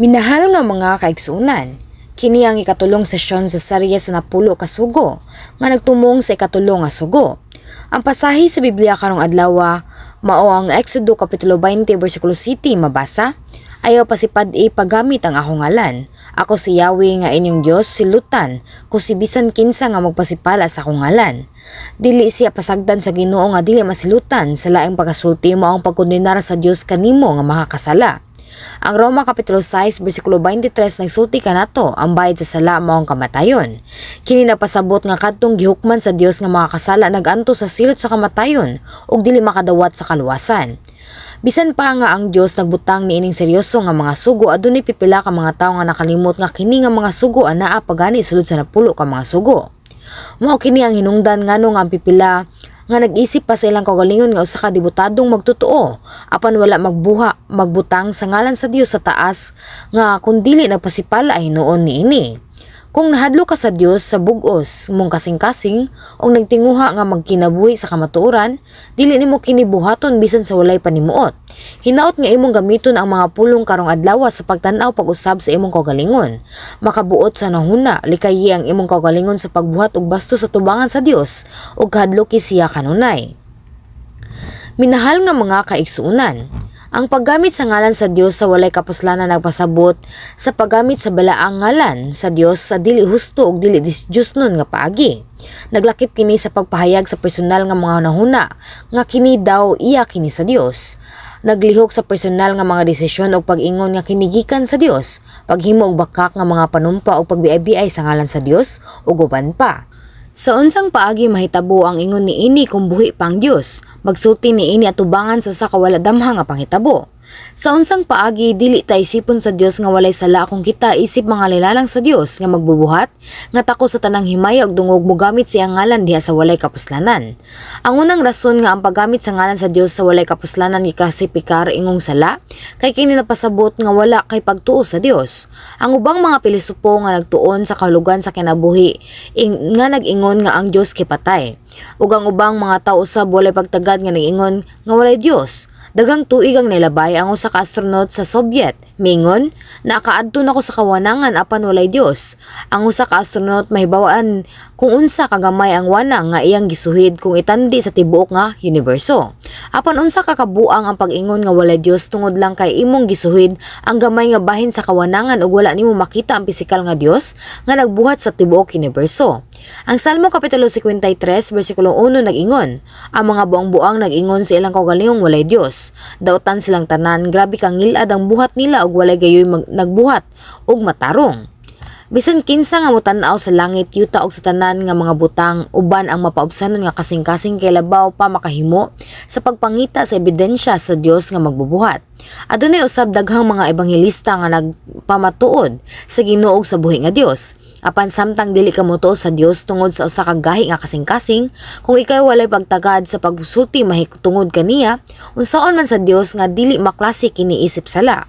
Minahal nga mga kaigsuonan, kini ang ikatulong sesyon sa serye sa napulo ka sugo nga nagtumong sa ikatulo nga sugo. Ang pasahe sa Biblia karong adlaw mao ang Exodo kapitulo 20 bersikulo 7. Mabasa: "Ayaw pasipad-i paggamit ang akong ngalan. Ako si Yahweh nga inyong Dios, silutan ko si bisan kinsa nga magpasipala sa akong ngalan." Dili siya pasagdan sa Ginoo nga dili masilutan sa laing pagkasulti mao ang pagkondenar sa Dios kanimo nga makakasala. Ang Roma kapitulo 6 bersikulo 23 nagsulti kanato, "Ang bayad sa sala mao ang kamatayon." Kini nagpasabot nga kadtong gihukman sa Dios nga makakasala nagantos sa silot sa kamatayon ug dili makadawat sa kaluwasan. Bisan pa nga ang Dios nagbutang niining seryoso nga mga sugo, adunay pipila ka mga tawo nga nakalimot nga kini nga mga sugo anaa pa gani sulod sa napulo ka mga sugo. Mao kini ang hinungdan ngano nga ang pipila nga nag-isip pa sa ilang kaugalingon nga usa ka debotadong magtotoo apan wala magbuha magbutang sa ngalan sa Dios sa taas nga kun dili nagpasipala ay hinuon niini. Kung nahadlok ka sa Dios sa bug-os mong kasing-kasing o nagtinguha nga magkinabuhi sa kamatuoran, dili nimo kini buhaton bisan sa walay panimuot. Hinaot nga imong gamiton ang mga pulong karong adlaw sa pagtan-aw pag-usab sa imong kaugalingon. Makabuot sa nahuna, likayi ang imong kaugalingon sa pagbuhat og bastos sa tubangan sa Dios ug kahadluki siya kanunay. Minahal nga mga kaigsuonan, ang paggamit sa ngalan sa Dios sa walay kapuslanan nagpasabot sa paggamit sa balaang ngalan sa Dios sa dili husto ug dili Diosnon nga paagi. Naglakip kini sa pagpahayag sa personal nga mga hunahuna nga kini daw iya kini sa Dios. Naglihok sa personal nga mga desisyon ug pag-ingon nga kini gikan sa Dios, paghimo og bakak nga mga panumpa ug pagbiay-biay sa ngalan sa Dios ug uban pa. Sa unsang paagi mahitabo ang ingon niini kung buhi pa ang Dios? Magsulti niini atubangan sa usa ka wala damha nga panghitabo. Sa unsang paagi dili ta isipon sa Dios nga walay sala kung kita isip mga nilalang sa Dios nga magbubuhat nga takos sa tanang himaya ug dungog mogamit sa iyang ngalan diha sa walay kapuslanan? Ang unang rason nga ang paggamit sa ngalan sa Dios sa walay kapuslanan giklasipikar ingong sala kay kini napasabot nga wala kay pagtuo sa Dios. Ang ubang mga pilosopo nga nagtuon sa kahulugan sa kinabuhi nga nag-ingon nga ang Dios kay patay. Ug ang ubang mga tao usab walay pagtagad nga nag-ingon nga walay Dios. Daghang tuig ang nilabay, ang usa ka astronaut sa Soviet miingon, "Nakaadto nako sa kawanangan apan walay Dios." Ang usa ka astronaut mahibaw-an kung unsa kagamay ang wanang nga iyang gisuhid kung itandi sa tibuok nga universo. Apan unsa ka kabuang ang pag-ingon nga walay Dios tungod lang kay imong gisuhid ang gamay nga bahin sa kawanangan ug wala nimo makita ang pisikal nga Dios nga nagbuhat sa tibuok universo? Ang Salmo kapitulo 53 bersikulo 1 nag-ingon, "Ang mga buang-buang nag-ingon sa ilang kaugalingong, 'Walay Dios.' Dautan silang tanan, grabe kang ngilad ang buhat nila ug walay gayoy nagbuhat og matarong." Bisan kinsa nga motan-aw sa langit, yuta ug sa tanan nga mga butang uban ang mapaubsanon nga kasing-kasing kay labaw pa makahimo sa pagpangita sa ebidensya sa Dios nga magbubuhat. Adunay usab daghang mga ebanghelista nga nagpamatuod sa Ginoo ug sa buhi nga Dios. Apan samtang dili ka motuo sa Dios tungod sa usa ka gahi nga kasing-kasing, kung ikay walay pagtagad sa pagsulti mahitungod kaniya, unsaon man sa Dios nga dili maklase kini isip sala?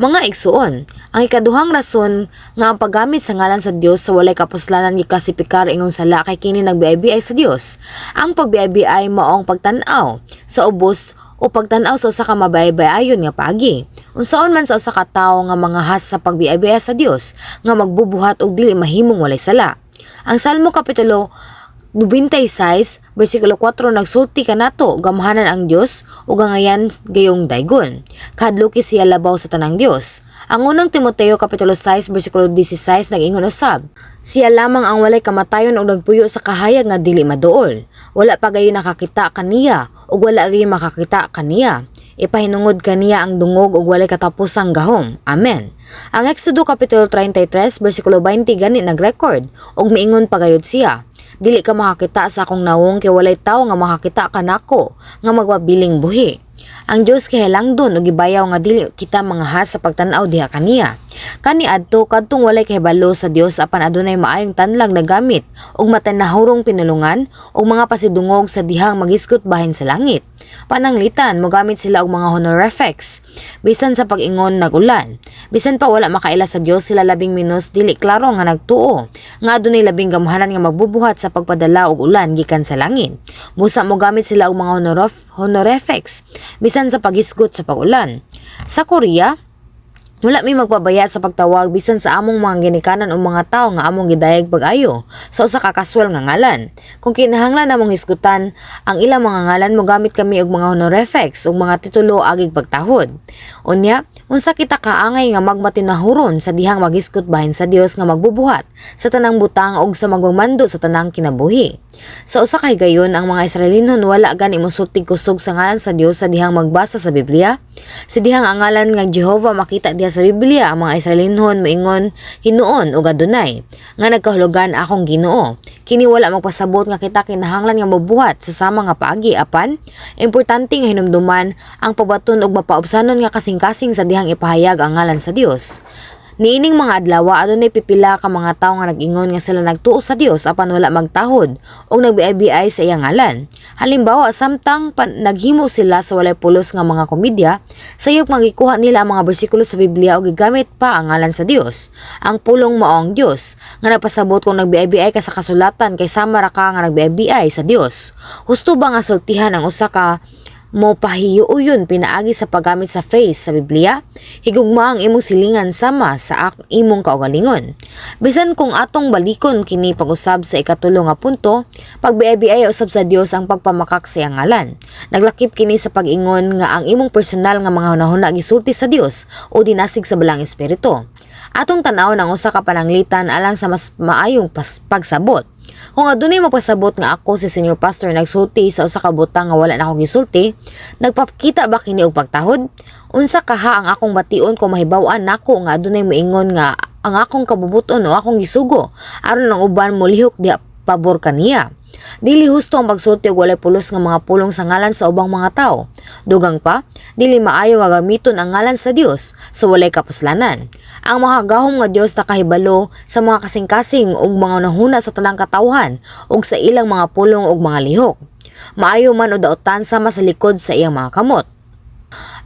Mga igsuon, ang ikaduhang rason nga ang paggamit sa ngalan sa Dios sa walay kapuslanan giklasipikar ingong sala kay kini nagbiay-biay sa Dios. Ang pagbiay-biay mao ang pagtan-aw sa ubos o pagtan-aw sa usa ka mabaybayon nga paagi. Unsaon man sa usa ka tawo nga mangahas sa pagbiay-biay sa Dios nga magbubuhat og dili mahimong walay sala? Ang Salmo kapitulo 96 bersikulo 4 nagsulti kanato, "Gamhanan ang Dios ug angayan gayong daygon. Kahadluki siya labaw sa tanang Dios." Ang unang Timoteo kapitulo 6 bersikulo 16 nag-ingon usab, "Siya lamang ang walay kamatayon ug nagpuyo sa kahayag nga dili maduol. Wala pa gayoy nakakita kaniya ug wala gayoy makakita kaniya. Ipahinungod kaniya ang dungog ug walay katapusang gahom. Amen." Ang Exodo kapitulo 33 bersikulo 20 gani nag-record ug miingon pagayod siya, "Dili ka makakita sa akong nawong kay walay tawo nga makakita kanako nga magpabiling buhi." Ang Dios kay halangdon ug gibayaw nga dili kita mangahas sa pagtan-aw diha kaniya. Kaniadto, kadtong walay kahibalo sa Dios apan adunay maayong tanlag na gamit ug matinahurong pinulungan ug mga pasidungog sa dihang maghisgot bahin sa langit. Pananglitan, mogamit sila og mga honorifics bisan sa pag-ingon nag-ulan. Bisan pa wala makaila sa Dios sila, labing minus dili klaro nga nagtuo nga adunay labing gamhanan nga magbubuhat sa pagpadala og ulan gikan sa langit. Busa mogamit sila og mga honorifics bisan sa paghisgot sa pag-ulan. Sa Korea, Wala mi magpabaya sa pagtawag bisan sa among mga ginikanan o mga tawo nga among gidayeg pag-ayo sa usa ka kaswal nga ngalan. Kung kinahanglan namong hisgutan ang ilang mga ngalan, mogamit kami og mga honorifics ug mga titulo agig pagtahod. Unya, unsa kita kaangay nga magmatinahuron sa dihang maghisgot bahin sa Dios nga magbubuhat sa tanang butang ug sa magmamando sa tanang kinabuhi? Sa usa ka higayon, ang mga Israelinhon wala gani mosultig kusog sa ngalan sa Dios sa dihang magbasa sa Biblia. Sa dihang ang ngalan nga Jehova makita diha sa Biblia, ang mga Israelinhon moingon Hinuon ug Adonai, nga nagkahulugan akong Ginoo. Kini wala magpasabot nga kita kinahanglan nga mobuhat sa sama nga paagi, apan importante nga hinumduman ang pagbaton og mapaubsanon nga kasing-kasing sa dihang ipahayag ang ngalan sa Dios. Niining mga adlaw, adunay pipila ka mga tawo nga nag-ingon nga sila nagtuo sa Dios apan wala magtahod og nagbiay-biay sa iyang ngalan. Halimbawa, samtang naghimo sila sa walay pulos nga mga komedya, sayop nga gikuha nila ang mga bersikulo sa Biblia ug gigamit pa ang ngalan sa Dios. Ang pulong mao ang Dios, nga nagpasabot kung nagbiay-biay ka sa kasulatan kay sama ra ka nga nagbiay-biay sa Dios. Husto ba nga sultihan ang usa ka mo pahiyuyon pinaagi sa paggamit sa phrase sa Biblia? "Higugma ang imong silingan sama sa imong kaugalingon"? Bisan kung atong balikon kini pag-usab sa ikatulo nga punto, pagbiay-biay usab sa Dios ang pagpamakak sa iyang ngalan. Naglakip kini sa pag-ingon nga ang imong personal nga mga hunahuna gisulti sa Dios o dinasig sa Balaang Espiritu. Atong tan-awon ang usa ka pananglitan alang sa mas maayong pagsabot. Kung adunay magpasabot nga ako si Senior Pastor nagsulti sa usa ka butang nga wala nako gisulti, nagpakita ba kini og pagtahod? Unsa kaha ang akong bation kung mahibaw-an nako nga adunay moingon nga ang akong kabubuton o akong gisugo aron ang uban molihok diha pabor kaniya? Dili husto ang pagsulti og walay pulos nga mga pulong sa ngalan sa ubang mga tawo. Dugang pa, dili maayo nga gamiton ang ngalan sa Dios sa walay kapuslanan. Ang makagahom nga Dios nakahibalo sa mga kasing-kasing ug mga hunahuna sa tanang katawhan ug sa ilang mga pulong ug mga lihok, maayo man o daotan, sama sa likod sa iyang mga kamot.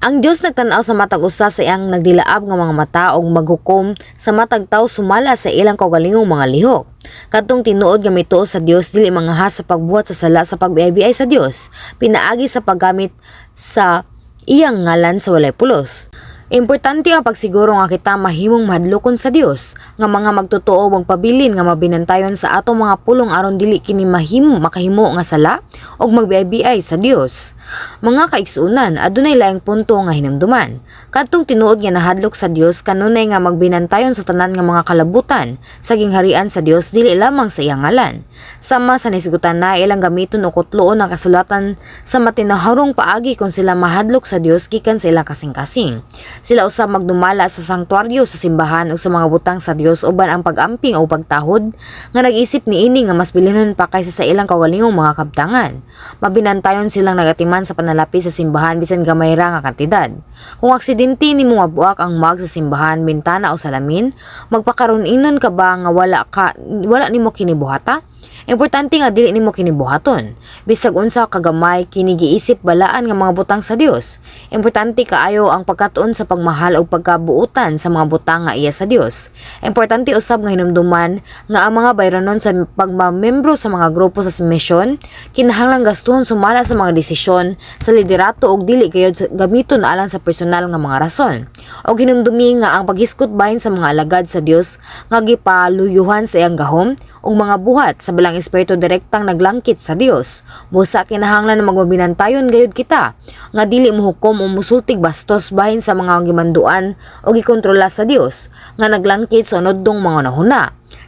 Ang Dios nagtan-aw sa matag usa sa iyang nagdilaab nga mga mata ug maghukom sa matag tawo sumala sa ilang kaugalingong mga lihok. Kadtong tinuod nga mituo sa Dios dili mangahas sa pagbuhat sa sala sa pagbiay-biay sa Dios pinaagi sa paggamit sa iyang ngalan sa walay pulos. Importante ang pagsiguro nga kita mahimong mahadlokon sa Dios nga mga magtotoo, magpabilin nga mabinantayon sa atong mga pulong aron dili kini mahimo makahimo nga sala ug magbiay-biay sa Dios. Mga kaigsuonan, adunay laing punto nga hinumduman. Kadtong tinuod nga nahadlok sa Dios kanunay nga magbinantayon sa tanan nga mga kalabutan sa gingharian sa Dios, dili lamang sa iyang ngalan. Sama sa nisgutan na ilang gamiton o kutloon ang kasulatan sa matinaharong paagi kung sila mahadlok sa Dios gikan sa ilang kasing-kasing. Sila usab magdumala sa sangtuaryo sa simbahan ug sa mga butang sa Dios uban ang pag-amping o pagtahod nga nag-isip niini nga mas bilinhon pa kaysa sa ilang kaugalingong mga kabtangan. Mabinantayon silang nagatiman sa panalapi sa simbahan bisan gamay ra nga kantidad. Kung aksidente nimo mabuak ang mug sa simbahan, bintana o salamin, magpakaron-inon ka ba nga wala nimo kinibuhata? Importante nga dili nimo kinibuhaton. Bisag unsa kagamay kini giisip balaan nga mga butang sa Dios. Importante kaayo ang pagkatuon sa pagmahal ug pagkabuutan sa mga butang nga iya sa Dios. Importante usab nga hinumduman nga ang mga bayranon sa pagmamembro sa mga grupo sa misyon kinahanglan gastuhon sumala sa mga desisyon sa liderato ug dili gayud gamiton alang sa personal nga mga rason. Og hinumdumi nga ang paghisgot bahin sa mga alagad sa Dios nga gipaluyuhan sa iyang gahom ug mga buhat sa Balaang Espiritu direktang naglangkit sa Dios. Busa kinahanglan na magmabinantayon gayud kita nga dili mohukom o musultig bastos bahin sa mga gimanduan o gikontrola sa Dios nga naglangkit sa unodong mga hunahuna.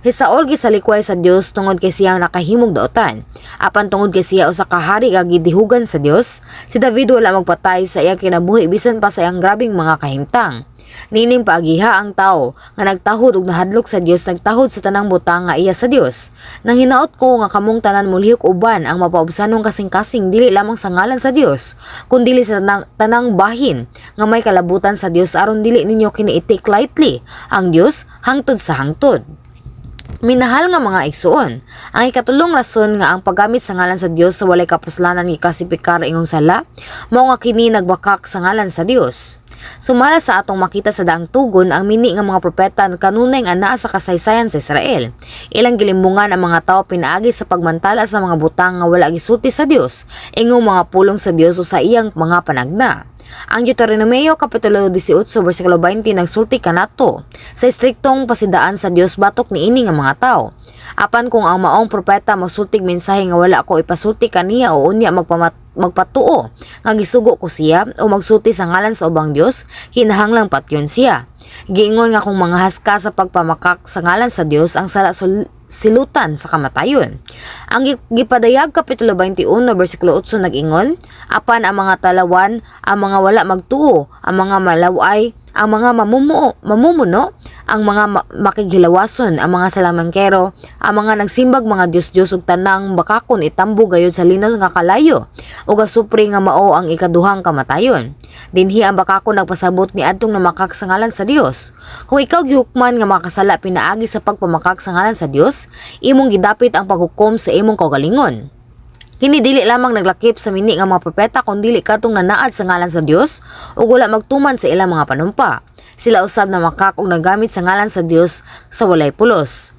Si Saul gisalikway sa Dios tungod kay siya nakahimog daotan. Apan tungod kay siya usa ka hari nga gidihugan sa Dios, si David wala magpatay sa iyang kinabuhi bisan pa sa iyang grabeng mga kahimtang. Niining paagiha, ang tao nga nagtahod ug nahadlok sa Dios nagtahod sa tanang butang nga iya sa Dios. Nang hinaot ko nga kamong tanan molihok uban ang mapaubsanong kasing-kasing dili lamang sa ngalan sa Dios, kundili sa tanang bahin nga may kalabutan sa Dios aron dili ninyo kini i-take lightly ang Dios hangtod sa hangtod. Minahal nga mga igsuon, ang ikatulong rason nga ang paggamit sa ngalan sa Dios sa walay kapuslanan giklasipikar ingong sala, mao nga kini nagbakak sa ngalan sa Dios. Sumala sa atong makita sa daang tugon, ang mini nga mga propeta kanunay nga anaa sa kasaysayan sa Israel. Ilang gilimbungan ang mga tao pinaagi sa pagmantala sa mga butang nga wala gisulti sa Dios, ingong mga pulong sa Dios o sa iyang mga panagna. Ang Deuteronomio kapitulo 18 bersikulo 20 nagsulti kanato sa estriktong pasidaan sa Dios batok niini nga mga tawo. Apan kung ang maong propeta mosultig mensahe nga wala ko ipasulti kaniya o unya magpatuo nga gisugo ko siya o magsulti sa ngalan sa ubang dios, kinahanglang patyon siya. Giingon nga kung mangahas ka sa pagpamakak sa ngalan sa Dios, ang sala silutan sa kamatayon. Ang gipadayag kapitulo 21 bersikulo 8 nag-ingon, apan ang mga talawan, ang mga wala magtuo, ang mga malaway, ang mga mamumuno, ang mga makighilawason, ang mga salamangkero, ang mga nagsimbag mga Dios-Dios ug tanang bakakon itambo gayud sa linaw nga kalayo ug asupre nga mao ang ikaduhang kamatayon. Dinhi ang bakakon nagpasabot ni adtong namakak sa ngalan sa Dios. Kung ikaw gihukman nga makasala pinaagi sa pagpamakak sa ngalan sa Dios, imong gidapit ang paghukom sa imong kaugalingon. Kini dili lamang naglakip sa mini nga mga propeta kun dili kadtong nanaad sa ngalan sa Dios ug wala magtuman sa ilang mga panumpa. Sila usab namakak og nagamit sa ngalan sa Dios sa walay pulos.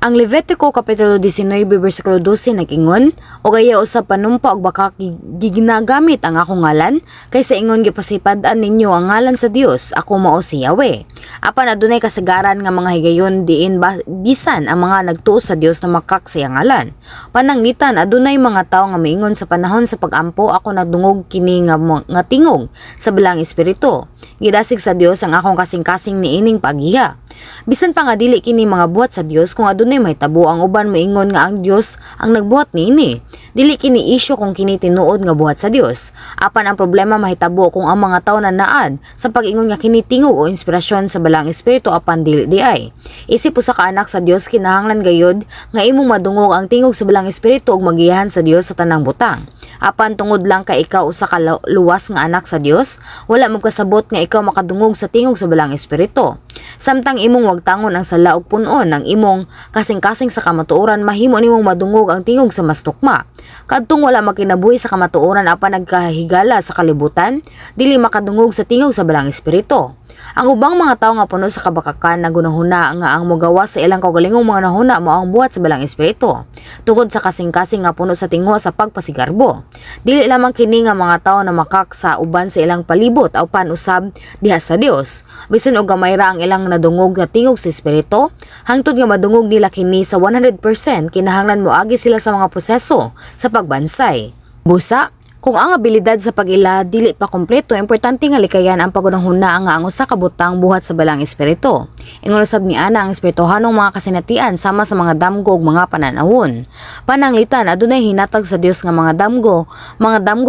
Ang Levitico kapitulo 19 bersikulo 12 nag-ingon, "Ug ayaw usab panumpa og bakak giginagamit ang akong ngalan, kay sa ingon gipasipad-an ninyo ang ngalan sa Dios, ako mao si Yahweh." Apan adunay kasagaran nga mga higayon diin bisan ang mga nagtuo sa Dios na makak sa iyang ngalan. Pananglitan adunay mga tawo nga miingon, "Sa panahon sa pag-ampo ako nagdungog kini nga tingog sa Balaang Espiritu. Gidasig sa Dios ang akong kasing-kasing niining pagiha." Bisan pa nga dili kini mga buhat sa Dios, kung adunay mahitabo ang uban moingon nga ang Dios ang nagbuhat niini. Dili kini isyu kung kini tinuod nga buhat sa Dios. Apan ang problema mahitabo kung ang mga tawo nanaad sa pag-ingon nga kini tingog o inspirasyon sa Balaang Espiritu apan dili diay. Isip usa ka anak sa Dios, kinahanglan gayud nga imong madungog ang tingog sa Balaang Espiritu ug magiyahan sa Dios sa tanang butang. Apan tungod lang kay ikaw usa ka luwas nga anak sa Dios, wala magkasabot nga ikaw makadungog sa tingog sa Balaang Espiritu. Samtang imong wagtangon ang sala ug punon ang imong kasing-kasing sa kamatuoran, mahimo nimong madungog ang tingog sa mas tukma. Kadtong wala makinabuhi sa kamatuoran apan nagkahigala sa kalibutan, dili makadungog sa tingog sa Balaang Espiritu. Ang ubang mga tawo nga puno sa kabakakan nagunahuna nga ang mogawas sa ilang kaugalingong mga hunahuna mao ang buhat sa Balaang Espiritu. Tungod sa kasing-kasing nga puno sa tinguha sa pagpasigarbo. Dili lamang kini nga mga tawo na makak sa uban sa ilang palibot apan usab diha sa Dios. Bisan og gamay ra ang ilang nadungog nga tingog sa Espiritu, hangtod nga madungog nila kini sa 100%, kinahanglan moagi sila sa mga proseso sa pagbansay. Busa, kung ang abilidad sa pag-ila dili pa kompleto, importante nga likayan ang pagunahuna nga ang usa ka butang buhat sa Balaang Espiritu. Ingon usab ni ana ang espirituhanong mga kasinatian sama sa mga damgo ug mga pananawon. Pananglitan adunay hinatag sa Dios nga mga damgo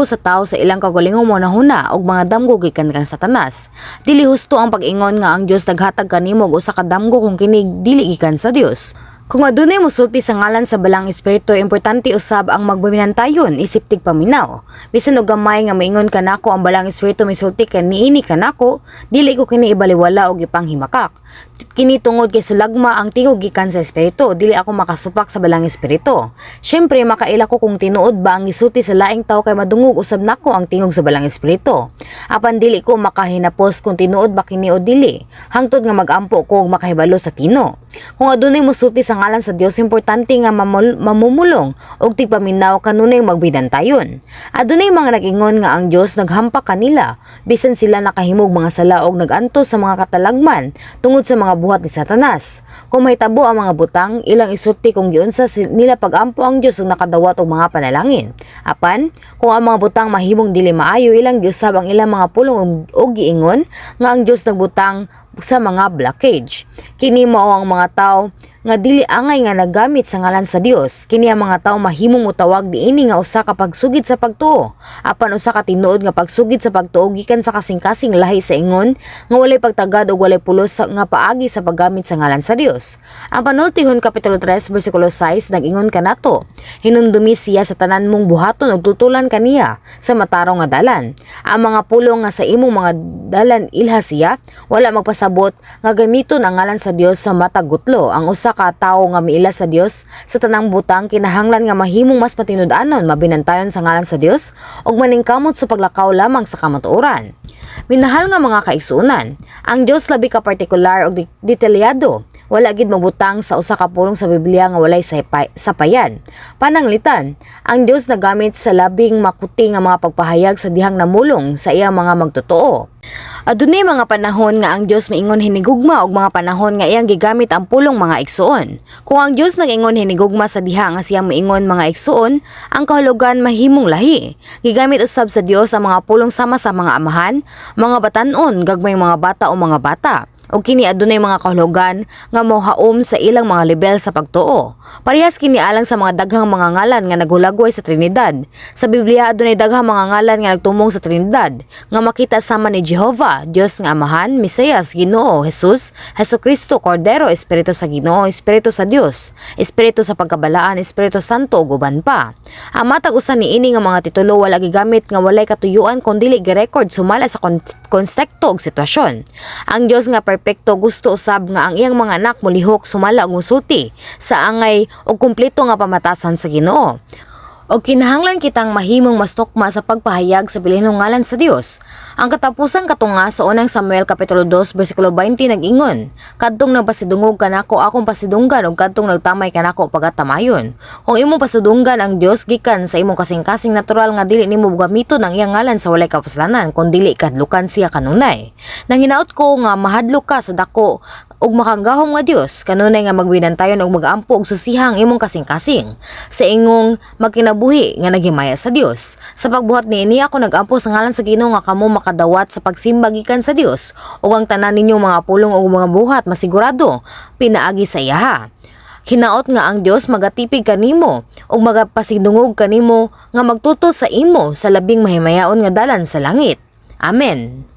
sa tawo sa ilang kaugalingong mga hunahuna ug mga damgo gikan kang Satanas. Dili husto ang pag-ingon nga ang Dios naghatag kanimo og usa ka damgo kung kini dili gikan sa Dios. Kung adunay mosulti sa ngalan sa Balaang Espiritu, importante usab ang magbinantayon isip tigpaminaw. Bisan og gamay nga moingon kanako ang Balaang Espiritu misulti kaniini kanako, dili ko kini ibaliwala og ipanghimakak. Kini tungod kay sulagma ang tingog gikan sa Espiritu, dili ako makasupak sa Balaang Espiritu. Syempre makaila ko kung tinuod ba ang gisulti sa laing tawo kay madungog usab nako ang tingog sa Balaang Espiritu. Apan dili ko makahinapos kung tinuod ba kini o dili, hangtod nga magampo ko ug makahibalo sa tino. Kung adunay mosulti sa ngalan sa Dios, importante nga mamumulong og tigpaminaw kanunay magbidantayon. Adunay mga nag-ingon nga ang Dios naghampak kanila bisan sila nakahimog mga sala og nag-antos sa mga katalagman tungod sa mga buhat ni Satanas. Kung mahitabo ang mga butang, ilang isulti kung giunsa nila pag-ampo ang Dios ug nakadawat og mga panalangin. Apan, kung ang mga butang mahimong dili maayo, ilang giusab ang ilang mga pulong og giingon nga ang Dios nagbutang sa mga blockage. Kini mao ang mga tao nga dili angay nga naggamit sa ngalan sa Dios. Kini ang mga tao mahimong motawag niini nga usa ka pagsugid sa pagtuo. Apan usa ka tinuod nga pagsugid sa pagtuo gikan sa kasing-kasing lahi sa ingon nga walay pagtagad ug walay pulos nga paagi sa paggamit sa ngalan sa Dios. Ang Panultihon kapitulo 3 bersikulo 6 nag-ingon kanato, "Hinumdumi siya sa tanan mong buhaton ug tultulan kaniya sa matarong nga dalan." Ang mga pulong nga "sa imong mga dalan ilha siya" wala magpasabot nga gamiton ang ngalan sa Dios sa matag gutlo. Ang usa ka tawo nga miila sa Dios sa tanang butang kinahanglan nga mahimong mas matinud-anon, mabinantayon sa ngalan sa Dios ug maningkamot sa paglakaw lamang sa kamatuoran. Minahal nga mga kaigsuonan, ang Dios labi ka partikular og detalyado. Wala gid magbutang sa usa ka pulong sa Biblia nga walay sapayan. Pananglitan, ang Dios nagamit sa labing makuti nga mga pagpahayag sa dihang namulong sa iyang mga magtotoo. Adunay mga panahon nga ang Dios miingon "hinigugma" ug mga panahon nga iyang gigamit ang pulong "mga igsuon". Kung ang Dios nag-ingon "hinigugma" sa diha nga siya miingon "mga igsuon", ang kahulugan mahimong lahi. Gigamit usab sa Dios ang mga pulong sama sa mga amahan, mga batan-on, gagmayng mga bata o mga bata. Ug kini adunay mga kahulugan nga mohaom sa ilang mga lebel sa pagtuo. Parehas kini alang sa mga daghang mga ngalan nga naghulagway sa Trinidad. Sa Biblia adunay daghang mga ngalan nga nagtumong sa Trinidad nga makita sama ni Jehova, Dios nga Amahan, Mesiyas, Ginoo, Jesus, Hesukristo, Kordero, Espiritu sa Ginoo, Espiritu sa Dios, Espiritu sa Pagkabalaan, Espiritu Santo ug uban pa. Ang matag usa niini nga mga titulo wala gigamit nga walay katuyuan kon dili girecord sumala sa konteksto ug sitwasyon. Ang Dios nga perpekto gusto usab nga ang iyang mga anak molihok sumala og mosulti sa angay og kumpleto nga pamatasan sa Ginoo. O kinahanglan kitang mahimong mas tukma sa pagpahayag sa bilinhong ngalan sa Dios. Ang katapusang katunga sa Unang Samuel kapitulo 2 bersikulo 20 nag-ingon, "Kadtong nagpasidungog kanako, akong pasidunggan, ug kadtong nagtamay kanako, pagatamayon." Kung imong pasidunggan ang Dios gikan sa imong kasing-kasing, natural nga dili nimo gamiton ang iyang ngalan sa walay kapuslanan kung dili kahadlukan siya kanunay. Nanghinaot ko nga mahadlok ka sa dako ug makagagahom nga Dios kanunay nga magbinantayon ug magampo og susiha ang imong kasing-kasing sa ingong magkinabuhi nga naghimaya sa Dios. Sa pagbuhat niini, ako nagampo sa ngalan sa Ginoo nga kamo makadawat sa pagsimba gikan sa Dios ug ang tanan ninyong mga pulong ug mga buhat masigurado pinaagi sa iyaha. Hinaot nga ang Dios magatipig kanimo ug magapasidungog kanimo nga magtultol sa imo sa labing mahimayaon nga dalan sa langit. Amen.